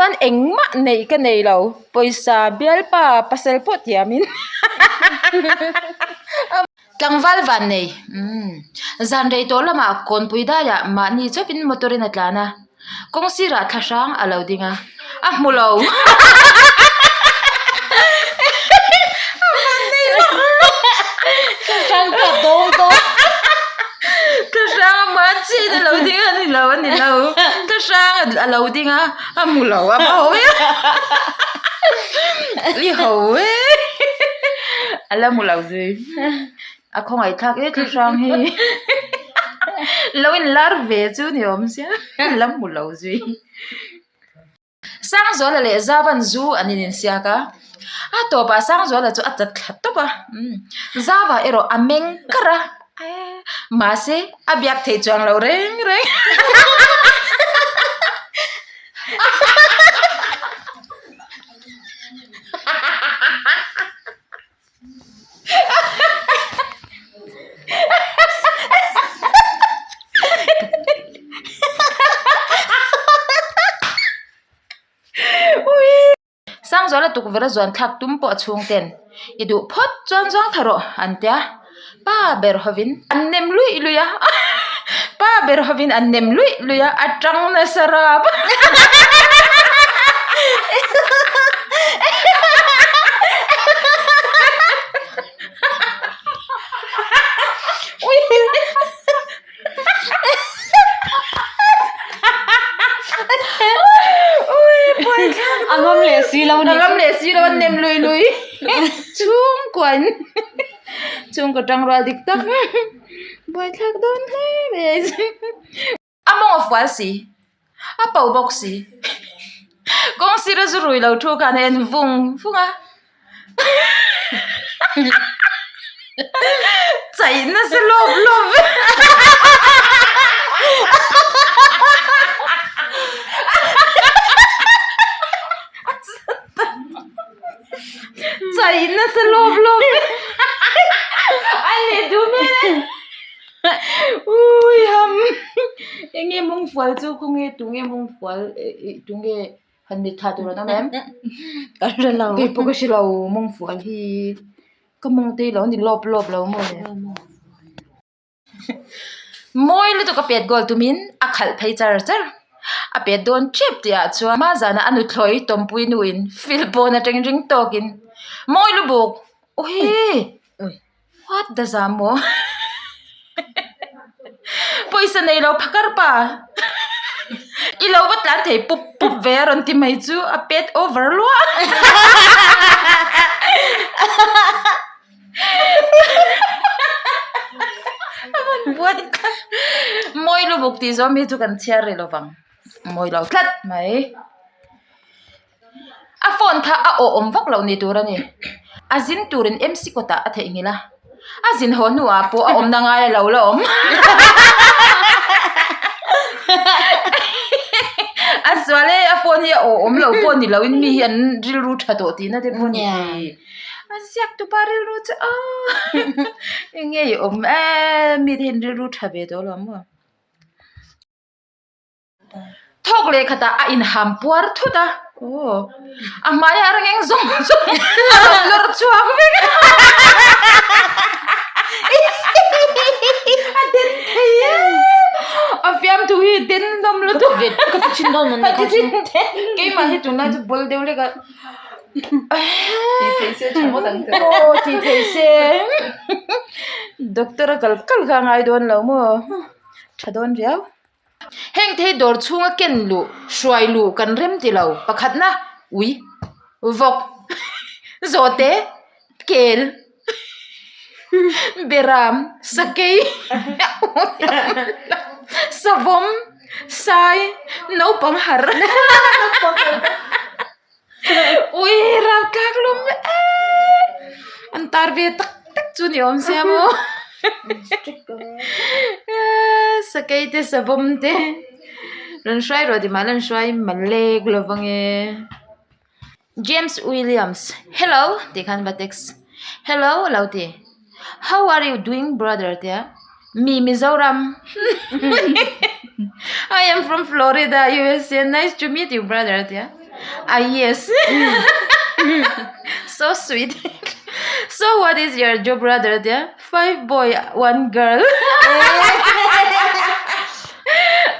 chuan engmah neih ka nei lo, pawisa bialpa pasal pawh tiamin Tlangval van nei umm zan rei tawh lamah kawnpui daiah mahni chauhin motor in a tlan a, kawng sirah thla hrang a lo ding a, a hmu lo. Thla hrang a hma chin a lo ding a ni lo a ni lo thla hrang a lo ding a a hmu lo a va ho e i ho e a la hmu lo zui a khawngaih thlak e thla hrang hi lo in lar ve chu ni awm sia a la hmu lo zui. Sangzuala leh Zavan zu an ininsiak a, a tawpah Sangzuala chu a chat thla tawp a, Zava erawh a meng kar a, mahse a biak theih chuang lo reng reng. Sangzuala tukverh a zuan thlak tum pawh a chhung ten i duh phawt chuan zuang tha rawh an tia pa ber hovin an nem luih luih a pa ber hovin an nem luih luih a a tang nasa rap. A ngam leh si lo a ngam leh si lo a nem lui lui chhungkua in chhungkaw tangrual dik tak buaithlak dawn hle mai a mawng a fual si a pau bawk si kawng sira zu rui lo thu khan a en vung vung a chaih nasa lawp lawp vek chaih nasa lawp lawp vek a leh duh hmel e ui ham enge mawng fual chu khawnge tunge mawng fual ih tunge han mit thla tur an awm em ka hre lo kei pawh ka hre lo mawng fual hi ka mawng te hi lo ni lawp lawp lo maw le mawi lutuk a pet goal tumin a khalh phei char char a pet dawn tep tih ah chuan hma zanah a nuthlawi tawmpui nuin field pawn atangin ring tawkin mawi lubuk awii. What the zam maw? Pawisa nei lo phakar pa i lo va tlan thei pup pup ve a rawn ti mai chu a pet over luah a rawn buai tlat mawi lubuk tih zawng hi chu kan chhiar rih lovang mawi lo tlat mai. A phone kha a awh awm vak loh ni tur a ni. A zin turin MC kawtah a theihnghilh a, a zin haw hnuah pawh a awmna ngai a lo la awm. A sual e, a phone hi a awh awm lo pawh ni loin mi hi an rilru tha tawh tihna te pawh a ni thei. A ziak tupa rilru chu aw eng nge i awm em mi te hian rilru tha ve tawh lo maw. Thawk leh khatah a inham puar thut a, aw a hmaiah a reng zawng zawng a rawn lawr chhuak vek a, a den thei e, a fiamthu hi den hlawm lutuk ka ti thin dawn maw ka ti thin keimah hi tunlai chu bawl deuh lek a ti thei se tha ngawt ang teh aw ti thei se doctor a kal kal kha a ngai dawn lo maw tha dawn riau. Heng te hi dawr chhunga ken luh hruai luh kan rem ti lo pakhatna ui vawk zawhte kel beram sakei savawm sai naupang harh ui raltlak lawm e an tar ve tak tak chu ni awm sia maw sakei te savawm te rawn hruai rawh tih mah la an hruai malek lo vang e James Williams hello tih khan va text hello a lo ti how are you doing brother tia mi Mizoram I am from Florida USA nice to meet you brother tia. A yes. So sweet. So what is your job brother a tia? Five boy one girl.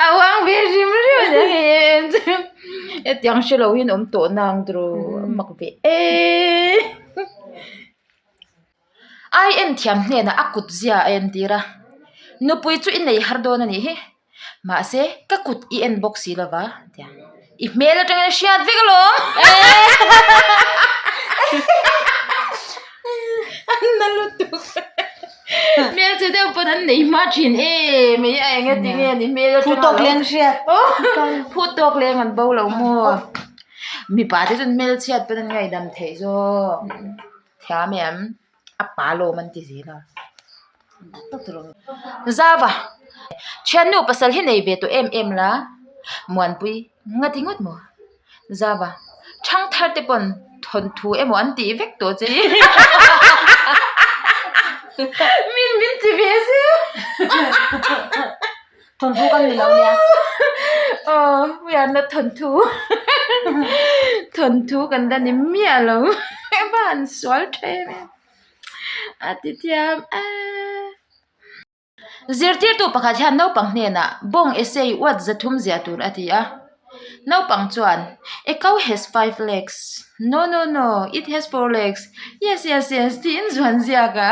A uang ve hrim hrim a nia hei em em chu. Hetiang hre lo hian awm tawh nang tiraw a mak ve e. Ai en thiam hnenah a kut zia a entir a, nupui chu i nei har dawn a nih hi. Mahse ka kut i en bawk si lova tia i hmel atangin a hriat vek alawm an na lutuk hmel che deuh pawn an nei hma thin em mai a eng ati nge ni hmel atanga Phu tawk leng hriat phu tawk leng an bo lo maw mipa te chuan hmel chhiat pawn an ngaihdam theih zawk thiam em. A pa lawm an ti zel a. Zava, Thiannu pasal hi nei ve tawh em em la? Muanpui, Nga ti ngawt maw? Zava, Thangthar te pawn thawnthu emaw an tih vek tawh che hi. Min min ti ve zel. Thawnthu kan ni lo nia. Aw, we are not thawnthu. Thawnthu kan la ni miah lo. Va han sual tha em em. A ti thiam a. Zirtirtu pakhat hian naupang hnenah bawng essay uat zathum ziah tur a ti a. Naupang chuan, A cow has five legs. No, no, no, it has four legs. Yes, yes, yes tiin zuan ziak a.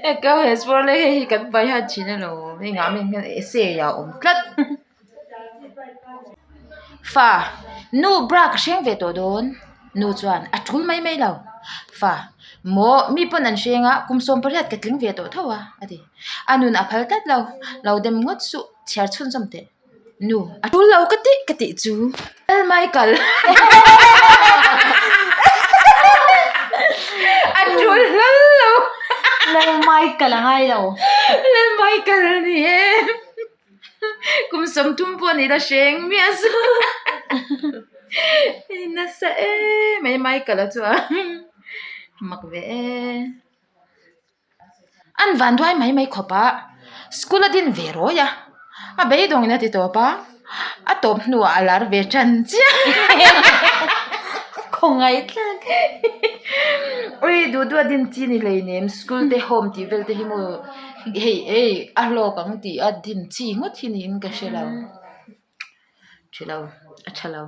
A cow has four legs hei hi kan pai hat thin alawm hei ngah meng hian essay ah a awm tlat. Fa, Nu bra ka hreng ve tawh dawn. Nu chuan a tul mai mai lo. Fa, Maw mi pawn an hreng a kum 18 ka tling ve tawh tho a a ti. A nun a phal tlat lo, lo dem ngawt suh chhiar chhunzawm teh. Nu, a tul lo ka tih ka tih chu. Lal Michael. A tul hlal lo. Lal Michael a ngai lo. Lal Michael a ni e. Kum 30 pawh ni la hreng miah suh. Nasa em mai Michael a chu a. Mak ve e. An van duai mai mai khawp a, school a din ve rawi a, a beidawngin a ti tawp a, a tawp hnuah a lar ve tan chiah. Khawngaih tlak. Ui duh duh a din chi ni hleinem school te home tih vel te hi maw hei ei a hlawk ang tih a din chi ngawt hi niin ka hre lo. Tha lo a tha lo.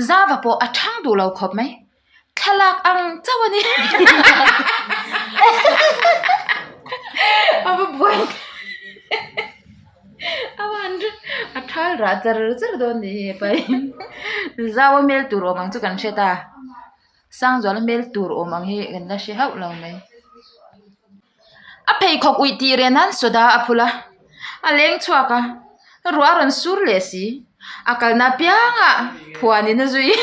Zava pawh a thang duh lo khawp mai, thlalak ang chauh a ni. A va buai a va han a thal rah char char dawn ni hi hepa hi. Zau a hmel tur awm ang chu kan hre ta, Sangzuala hmel tur awm ang hi kan la hre hauh lo mai. A pheikhawk uih tih reh nan soda a phul a, a leng chhuak a, ruah a rawn sur leh si. A kalna apiangah phuanin a zui.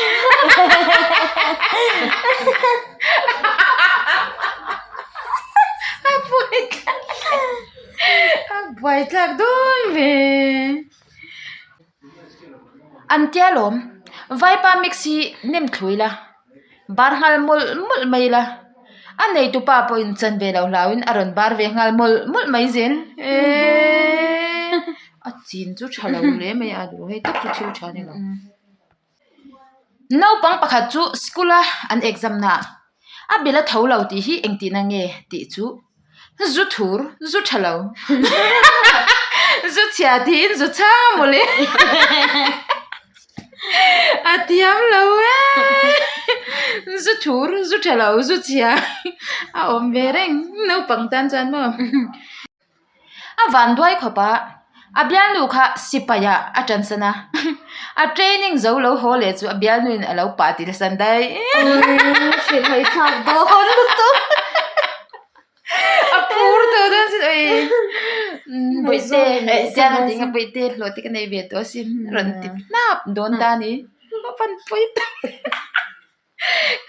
A buai thlak a buai thlak dawn ve. An tia lawm, vaipa mix hi nem thlui la, bar nghal mawlh mawlh mai la, a neitu pa pawhin chan ve loh hlauhin a rawn bar ve nghal mawlh mawlh mai zel eeee a chin chu tha lo hle mai a duh hei tak chu thil tha a ni lo. Naupang pakhat chu school a an exam na ah a bel a tho lo tih hi engtihna nge tih chu zu thur zu tha lo zu chhia tiin zu chhang a mawle a thiam lo e zu thur zu tha lo zu chhia a awm ve reng naupang tan chuan maw. A van duai khawp a, a bialnu kha sipai ah a ṭansan a, a training zo lo haw leh chu a bialnu in a lo pah tih la san daih. Hrilhhaih thlak dawn lutuk. A phur tawh dawn sin oi. Bawihte, tiang a tih nga bawihte hlawh te ka nei ve tawh asin rawn ti hnap dawn ta a ni. A pan pawi tak.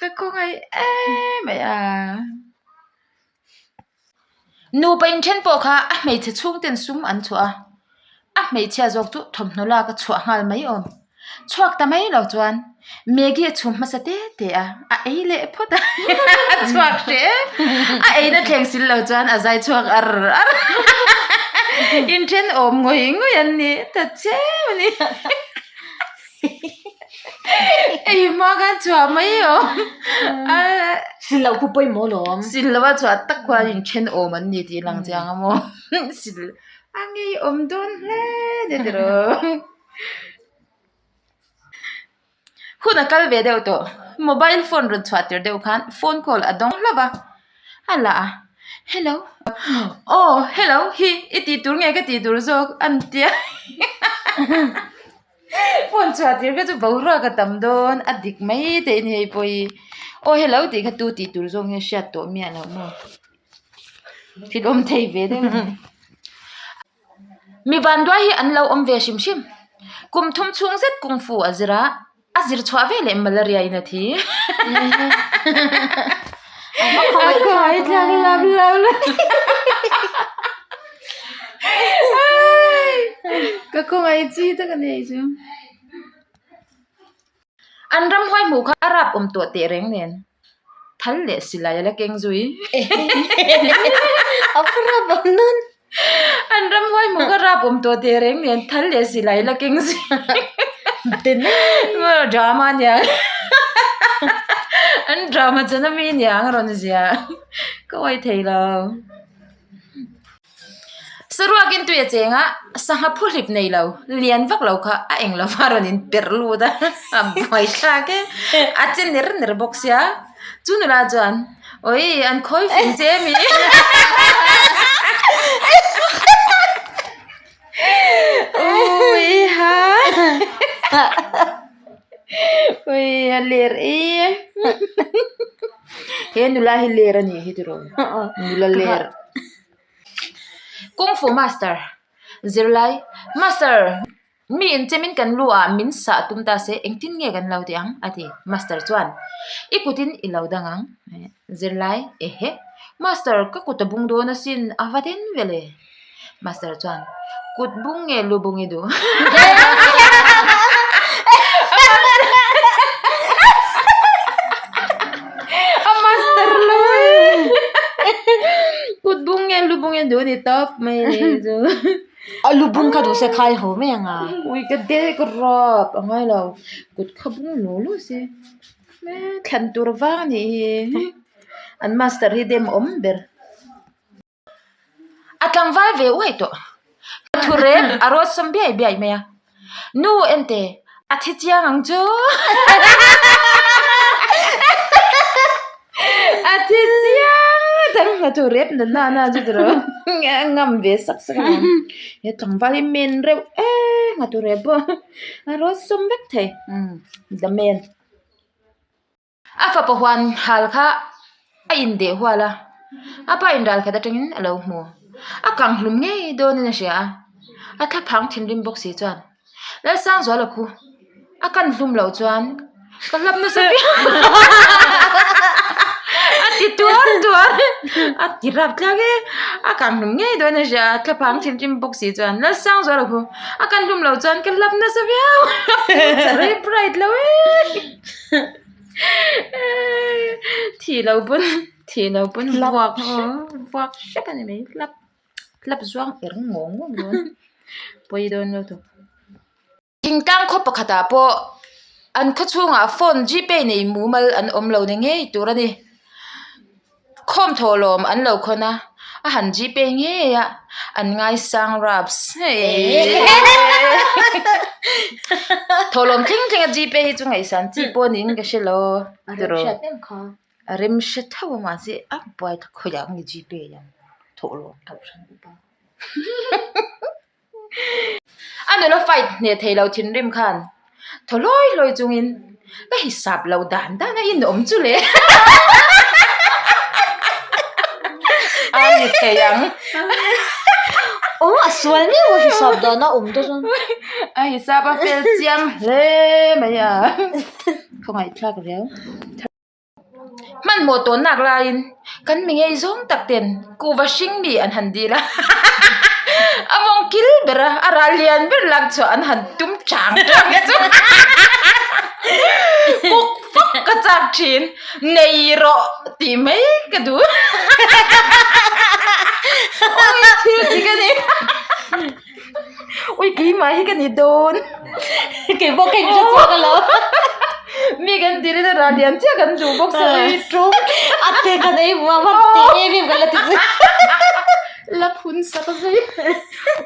Ka khawngaih em mai a. Nupa inthen pawh kha a hmeichhe chhungten sum an chhuah a, a hmeichhia zawk chu thawmhnaw lak a chhuah nghal mai awm. Chhuak ta mai lo chuan Maggie a chhum hmasa te te a, a ei leh phawt a, a chhuak hreh a eina thleng sil lo chuan a zai chhuak ar ar. Inthen awm ngawih ngawih an ni ta cheu a ni. Ei hma khan chhuah mai aw. Sil loh khu pawimawh alawm. Sil loh a chhuah tak khuan inthen awm an ni tih lang chiang a maw. Sil a ngeiawm dawn hle nia tiraw. Hun a kal ve deuh tawh. Mobile phone rawn chhuah tir deuh khan phone call a dawng hlauh a, a la a, Hello, aw hello hi i tih tur nge ka tih tur zawk a ni tia phone chhuah tir kha chu boruak a tam dawn a dik mai theih a ni hei pawh hi aw hello tih kha tu tih tur zawk nge hriat tawh miah loh maw thil awm thei ve deuh a ni. Mi vanduai hi an lo awm ve hrim hrim. Kum thum chhung zet kung fu a zir a, a zir chhuah ve leh malaria in a thi. A khawngaih thlak lam lo la. Ka khawngaih chi tak a ni hei chu. An ramhuai hmuh kha a rap awm tawh teh reng nen. Thal leh silai a la keng zui. A va rap awm dawn. An ramhuai hmuh kha rap awm tawh teh reng nen thal leh silai a la keng zui. Drama nia. An drama chan ami niang a rawn zia. Ka uai thei lo. Saruakin tui a cheng a, sangha phuhlip nei lo, lian vak lo kha a eng lova rawn in perh lut a, a buai thlak e, a che ner ner bawk sia, chu nula chuan awi an khawi fing che mi ui ha ui a ler e he nula hi ler a ni hi tiraw nula ler. Kung Fu Master, Zirlai, Master, mi inchemin kan lu ah min sah tum ta se engtin nge kan lo ti ang? a ti. Master chuan, I kutin i lo dang ang. Zirlai, Ehe, Master, ka kut a bung dawn asin, a va den vel e. Master chuan, Kut bung nge lu bung i duh? A master lo e kut bung nge lu bung i duh ni tawp mai a ni chu. A lu bung kha duh se khai ho mai ang a. Ui ka dek rawp a ngai lo kut kha bung lu lu se thlan tur vang a nih hi an master hi dem awm ber. A tlangval ve uai tawh. Thu reng a rawt sawm biai biai mai a. Nu ente, a thi chiang ang chu. A thi chiang ngawt ang a thu rep na na na chu tiraw a ngam ve sak sak a ni. He tlangval hi men reuh em a thu rep pawh a rawt sawm vek thei. The man. A fapa huan hal kha a indeh hual a, a pa inral khat atangin a lo hmu. A kang hlum ngei dawnin a hria a, a thlaphang thinrim bawk si chuan Lalsangzuala khu a kan hlum loh chuan ka hlap nasa viau a ti tuar tuar a ti rap thlak e, a kang hlum ngei dawn a hria a, thlaphang thinrim bawk si chuan Lalsangzuala khu a kan hlum loh chuan ka hlap nasa viau a rei bright lo e. Thih lo pawn thih lo pawn vuak vuak hrep a ni mai hlap hlap zuang er ngawng ngawng dawn pawi dawn lo thawk. Thingtlang khaw pakhatah pawh an khaw chhungah phone gpay nei mumal an awm lo ni ngei tur a ni. Khawm thawh lawm an lo khawn a, a han gpay ngei a, an ngaisang raps Thawh lawm thleng thleng a gpay hi chu ngaihsan chi pawh niin ka hre lo tiraw a rem hre tho a mahse a buai ta khawiah ang nge gpay ang thawh lawm A nula fight hneh thei lo thinrim khan thaw hlawi hlawi chungin ka hisap lo dan dan a inawm chu le a ni thei ang. Aw a sual miau a hisap dan a awm te chuan. A hisap a fel chiang hle mai a khawngaihthlak riau. Hmanhmawh tawh nak laiin kan mi ngei zawng tak ten kuhva hring mi an han dil a a mawng kil ber a a ral lian ber lak chhuah an han tum chang chang chu kuk fawk ka chak thin nei rawh tih mai ka duh awi thil dik a ni ui keimah hi ka ni dawn keipawh ka inhre chhuak alawm. Mi kan ti rin a ral lian chiah kan duh bawk sa ui tum. A te kan ei hmu a van te em em kan la ti zui. La phun sak zui.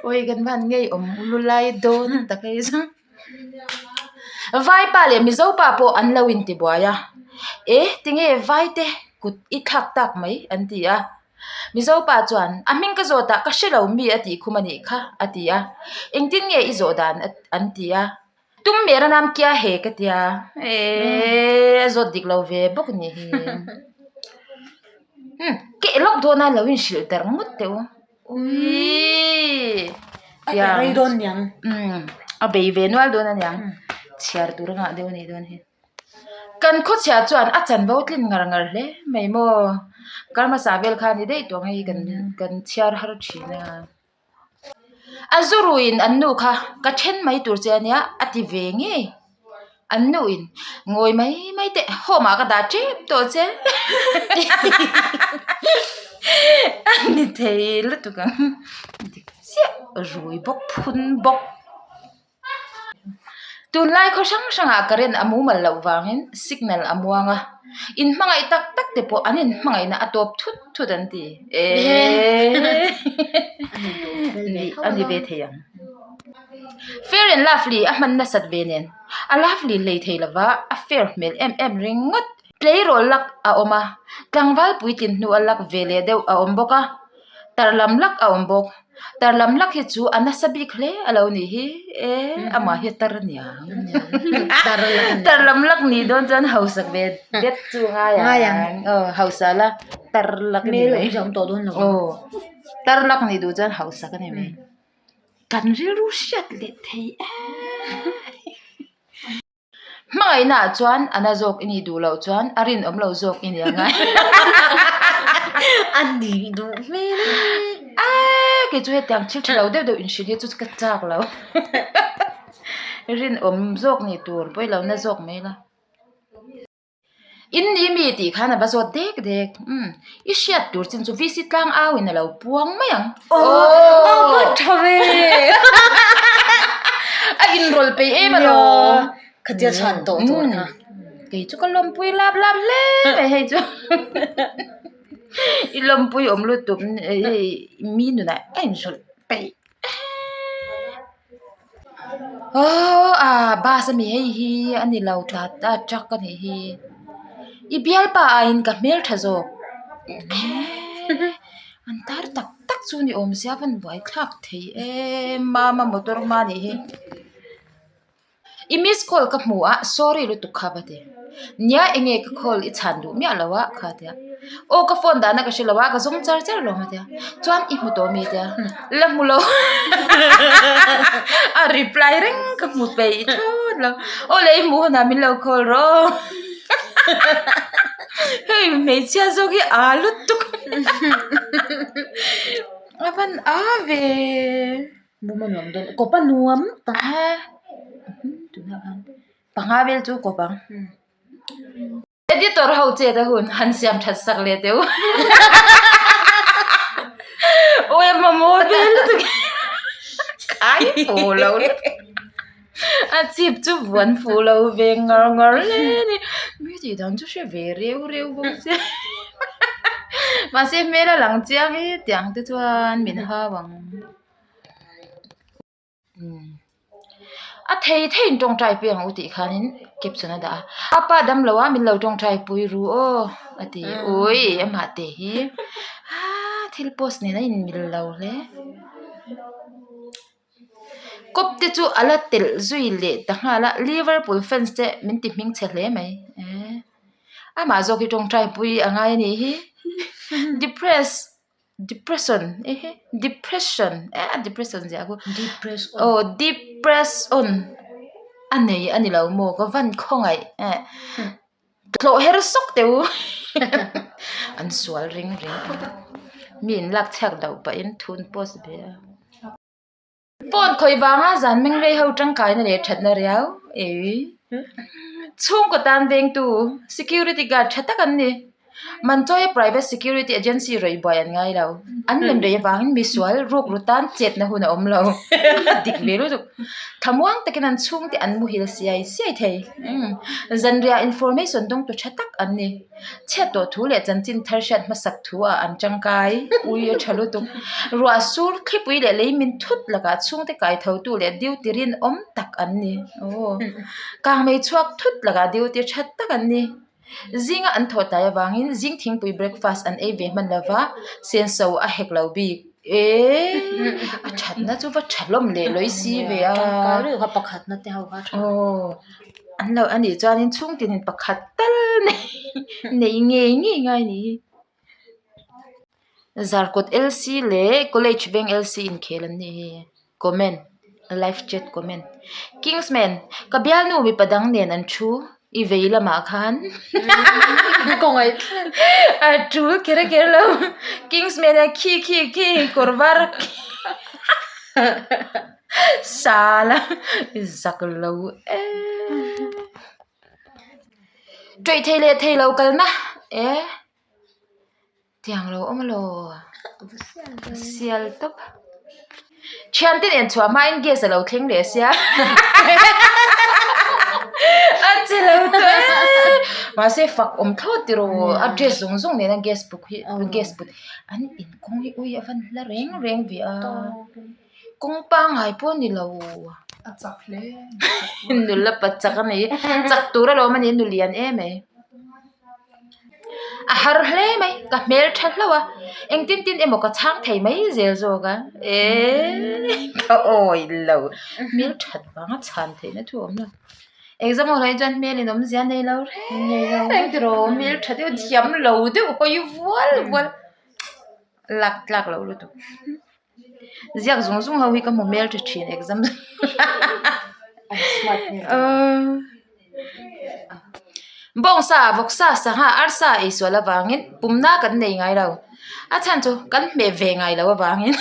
Ui kan van ngei awm lulai dawn tak hei chu. Vaipa leh Mizopa pawh an lo intibuai a, E tinge Vaite kut i thlak tak mai an ti a. Mizopa chuan, A hming ka zawt ah ka hre lo mi a tih khum a nih kha a ti a. Engtin nge i zawh dan an ti a. Tum mera nam kia he ka ti a. E a zawt dik lo ve bawk a nih hi. Umm keh lawk dawn a lo inhrilh der ngawt teh u. Uiii A pe rei dawn niang. Umm a bei ve nual dawn a niang. Chhiar tur a ngah deuh a nih dawn hi. Kan khawchhia chuan a chanvo tlin ngar ngar hle mai maw. Kar hmasa vel kha a ni daih tawh ang hei kan kan chhiar har thin a. A zuruiin an nu kha ka then mai tur che a nia a ti ve ngei. An nu in ngawi mai mai teh home ah ka dah tep tawh che a ni thei lutuk ang dik chiah rui bawk phun bawk tunlai khaw hrang hrang ah current a mumal loh vangin signal a muang a in hmangaih tak tak te pawh an in hmangaihna a tawp thut thut an ti eehh a ni ve thei ang. Fair and lovely a hman nasat ve nen a lovely hlei thei lova a fair hmel em em ringawt. Tleirawl lak a awm a, tlangval puitlin hnu a lak ve leh deuh a awm bawk a, tar lam lak a awm bawk. Tar lam lak hi chu a nasa bik hle a lo nih hi e amah hi a tar a niang. Tar lam lak nih dawn chuan hausak ve det chu ngai ang aw hausa la tar lak a ni mai aw tar lak nih duh chuan hausak a ni mai. Kan rilru hriat leh thei em. Hmangaihna ah chuan a na zawk i nih duh loh chuan a rinawm lo zawk i nih ang a. A nih duh hmel e. Eee kei chu hetiang thil tha lo deuh deuh inhrilh hi chu ka chak lo. Rinawm zawk nih tur pawi lo na zawk mai la. In ni mi tih khan a va zawt dek dek umm i hriat tur chin chu VC tlang au in a lo puang mai ang aww a va tha ve a inrawl peih em alawm khatia chhan tawh tur kha kei chu ka lawmpui lap lap hle mai hei chu i lawmpui awm lutuk hei mi nunah a inhrawlh peih. Aww ah bus a ni hei hi a ni lo tlat a truck a nih hi i bialpa aiin ka hmeltha zawk an tar tak tak chu ni awm sia a van buai thlak thei em mama motor hma a nih hi. I miss call ka hmu a, sorry lutuk kha va ti. Nia enge ka call i chhan duh miah lo a kha tia. Aw ka phone dahna ka hre lo a, ka zawng char char lo a tia. Chuan i hmu tawh mi tia. La hmu lo a reply reng ka hmu peih thut lo. Aw le i hmuh hunah min lo call rawh. Hei hmeichhia zawk hi aa lutuk a van aa ve. Buma nuam dawn kawp a nuam tak. A tunah khan panga vel chu kawp ang. Editor ho chet a hun han siam that sak leh teh u. Awi a mamawh vel lutuk khai fu lo lutuk a chip chu vuan fu lo ve ngar ngar hle a ni. Mi tih dan chu hre ve reu reu bawk sia mahse hmel a lang chiang e tiang te chuan min hau ang. A thei theiin tawngtai pui ang u tih khanin caption a dah a a pa dam lo a min lo tawngtai pui ru aw a ti ui amah te hi aaa thil post nen a inmil lo hle kawp te chu a la telh zui leh ta nghal a Liverpool fans te min ti hming chhe hle mai eee amah zawk hi tawngtai pui a ngai a nih hi depress. Depression ehe depression eh a depression ziah khu aw depress on a nei a ni lo maw ka van khawngaih eh tlawh her sawk teh u an sual ring ring mi in lak chhiak loh pahin thun post ve a. Phone khawih vanga zan meng rei ho tangkaina leh thatna riau ei chhungkaw tan vengtu security guard tha tak an ni. Manchawia private security agency rawih buai an ngai lo. An men rei avangin misual ruk ru tan chetna hun a awm lo. A dik ve lutuk. Thlamuang takin an chhungte an muhil siai siai thei. Zanriah information dawngtu tha tak an ni. Chhiat tawh thu leh chanchin thar hriat hmasak thu ah an tangkai ui a tha lutuk. Ruah sur thlipui leh lei min thut lakah chhungte kai tho tu leh duty rinawm tak an ni. Aw kangmei chhuak thut lakah duty tha tak an ni. Zinga an thawh tlai avangin zing thingpui breakfast an ei ve hman lova senso a hek lo bik. Eee a thatna chu va tha hlawm leh lawi si ve a. Aw. An lo anih chuanin chhungtin pakhat tal nei nei ngei ngei ngai a ni hi. Zarkawt LC leh College Bank LC inkhel an nih hi. Comment live chat comment Kingsman ka bialnu mipa dang nen an thu i vei lamah khan a tul kher kher lo Kingsman a khi khi khi kawr var Sala zak lo e. Ṭawih thei leh thei lo kalna e tiang lo awm alo sial tawp. Thiante nen chhuah hmain gas a lo thleng leh sia a che lo tawh e mahse fak awm thlawt tiraw a dress zawng zawng nena gas put hi gas put an inkawng hi ui a van hla reng reng ve a. Kawng pangngai pawh a ni lo. A chak hle. Nula pa chak a ni. Chak tur alawm a ni nu lian em mai. A har hle mai ka hmel tha hlauh a engtin tin emaw ka chhang thei mai zel zawk a eee ka awi lo hmel that vanga chhan theihna thu a awm lo. Exam ho lai chuan hmel in awmzia nei lo reng reng tiraw hmel tha deuh thiam lo deuh hawi vual vual lak tlak loh lutuk. Ziak zung zung ho hi ka hmu hmel tha thin exam bawngsa vawksa sangha arsa ei sual avangin pumna kan nei ngai lo a chhan chu kan hmeh ve ngai lo avangin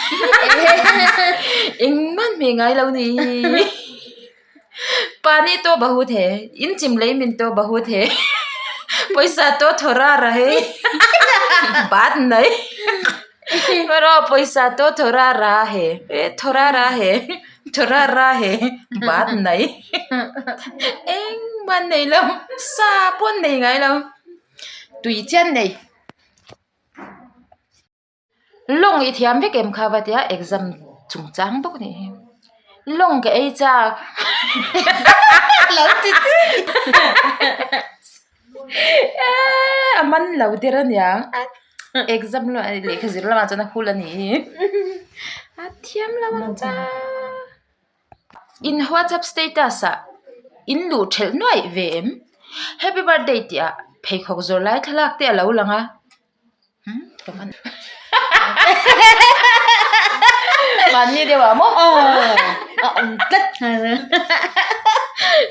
engmah an hmeh ngai lo ni pani to bahut he in chim lei min to bahut he pawisa to thawra rahe bat nei erawh pawisa to thawra ra he eh thawra ra he thawra ra he bat nei engmah an nei lo sa pawh an nei ngai lo tui chian nei. Lawng i thiam vek em kha va tia exam chungchang bawk a nih hi lawng ka ei chak a man lo der aniang exam lehkha zir lamah chuan a hul a nih hi a thiam lo ang cha in whatsapp status ah in luh thelh nuaih ve em happy birthday tih ah pheikhawk zawrh lai thlalak te a lo lang a. Mahni deuh ah maw? A awm tlat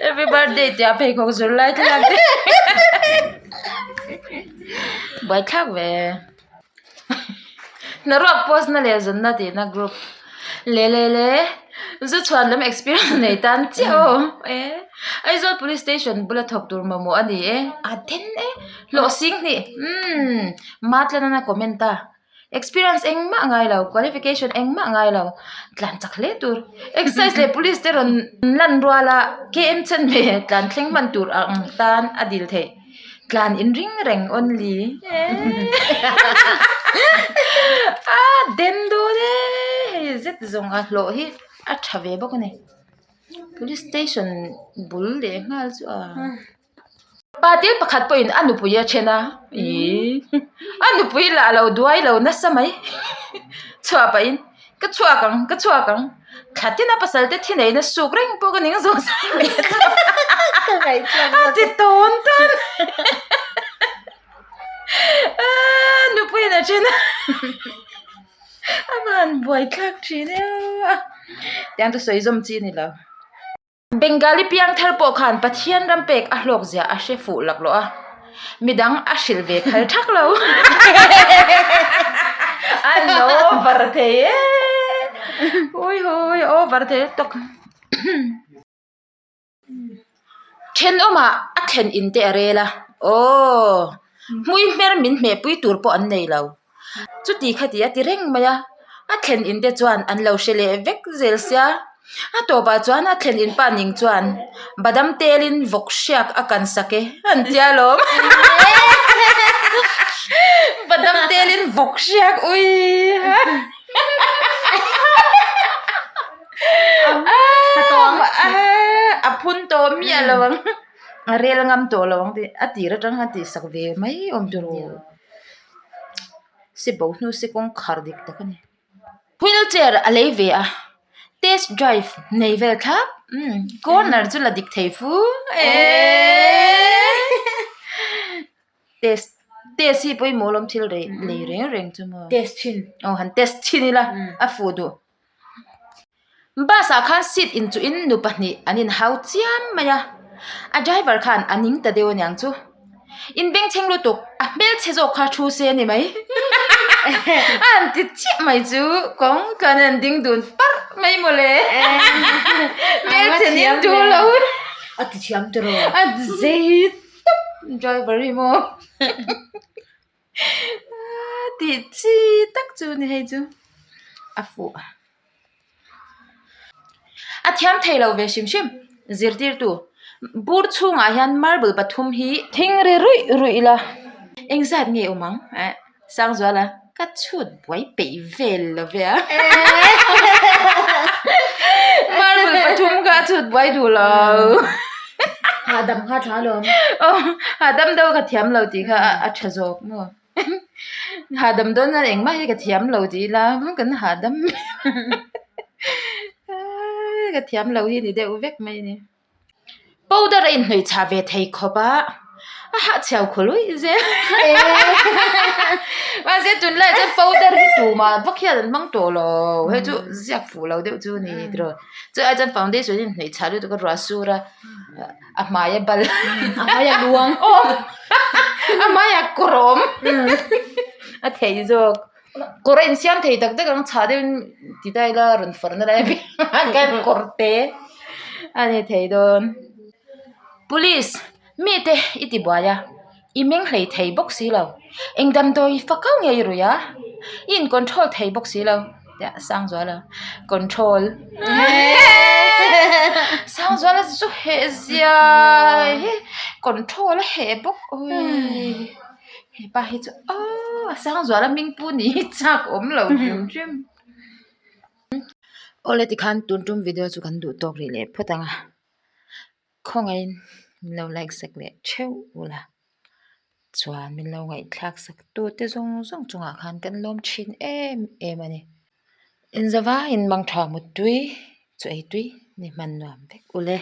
Happy birthday tih a pheikhawk zur lai thlalak te Buaithlak ve Hnaruak post na leh zawnna tihna group Le le le Zu chhuan lam experience nei tan chiah aw e Aizawl police station bula thawk tur mamawh a ni e a then e. Hlawh sing hnih umm Matlan a comment a experience engmah ngai lo qualification engmah ngai lo tlan chak hle tur exercise leh police te rawn lan rual a K_M chen ve tlan thleng hman tur ang tan a dil theih tlan in ring reng only a den dawn e hei zet zawng a hlawh hi a tha ve bawk a ni police station bul leh nghal chu a. Patil pakhat pawhin a nupui a then a, ihh a nupui lah lo duai lo nasa mai chhuah pahin ka chhuak ang ka chhuak ang thla tina pasal te thi neihna suk reng pawh ka ning zawng a ti tawn tawn a nupuiin a then a a van buaithlak thin e tiang chu sawi zawm chi a ni lo. Bengali piang thar pawh khan Pathian ram pek a hlawk zia a hre fuh laklawh a, midang a hrilh ve phal thak lo. An over thei e, ui hui over thei lutuk. Thenawmah a thlen in te a rel a, aww. Hmui hmer min hmehpui tur pawh an nei lo. Chuti khati a ti reng mai a, a thlen in te chuan an lo hre leh vek zel sia. A tawpah chuan a thlen in pa ning chuan badam telin vawk hriak a kan sak e an tia lawm. Badam telin vawk hriak ui a phun tawh miah lo ang a rel ngam tawh lo ang tih a tir atang khan tih sak ve mai awm tur si bo hnu si kawngkhar dik tak a ni. Wheelchair a lei ve a, test drive nei vel thlap umm corner chu la dik thei fu eeeee test test hi pawimawh lawm thil rei lei reng reng chu maw test thin aw han test thin ila a fuh duh bus ah khan seat inchuh in nu pahnih an inhau chiam mai a a driver khan a ning ta deuh aniang chu. In bengchheng lutuk a hmelchhe zawk kha thu se a ni mai a han ti chiah mai chu kawng tluan an ding dun parh mai mawle hmelchhe nin duh lo a ti thiam tiraw a zei tawp driver hi maw tih chi tak chu ni hei chu a fuh a thiam thei lo ve hrim hrim zirtirtu bur chhungah hian marble pathum hi thing ri ruih ruih ila engzat nge awm ang eh Sangzuala ka chhut buai peih vel lo ve a marble pathum kha a chhut buai duh lo hahdam kha tha alawm aw hahdam deuh ka thiam lo tih kha a tha zawk maw. Hahdam dawn hian engmah hi ka thiam lo tih ila kan hahdam ka thiam lo hi ni deuh vek mai a ni. Powder a inhnawih chah ve thei khawp a, a hahchhiau khaw luih zel. Mahse tunlaiah chuan powder hi tumah vak hian an hmang tawh lo, hei chu ziak fuh lo deuh chu a ni tiraw. Chu ai chuan foundation hi inhnawih chah lutuk a ruah sur a. A hmai a bal. A hmai a luang. Aw a hmai a kawr a awm. A thei zawk. Kawr a insiam thei tak tak ang chhah deuhin ti ta ila rawn fawrh na lai apiang khan kawr te a ni thei dawn. Police mite i ti buai a i meng hlei thei bawk si lo. Eng damdawi fa kau nge i rui a i in control thei bawk si lo. Tia Sangzuala control Sangzuala chu heh zia hi control a heh bawk awii hepa hi chu aww Sangzuala hming pu ni hi chak awm lo hrim hrim awle tikhan tun tum video chu kan duh tawk rih leh phawt ang a khawngaihin min lo like sak leh theuh ula. Chuan min lo ngaihthlak sak tu te zawng zawng chungah khan kan lawm thin em em a ni. Inzavaiin mangtha muttui chu ei tui ni hman nuam vek ule.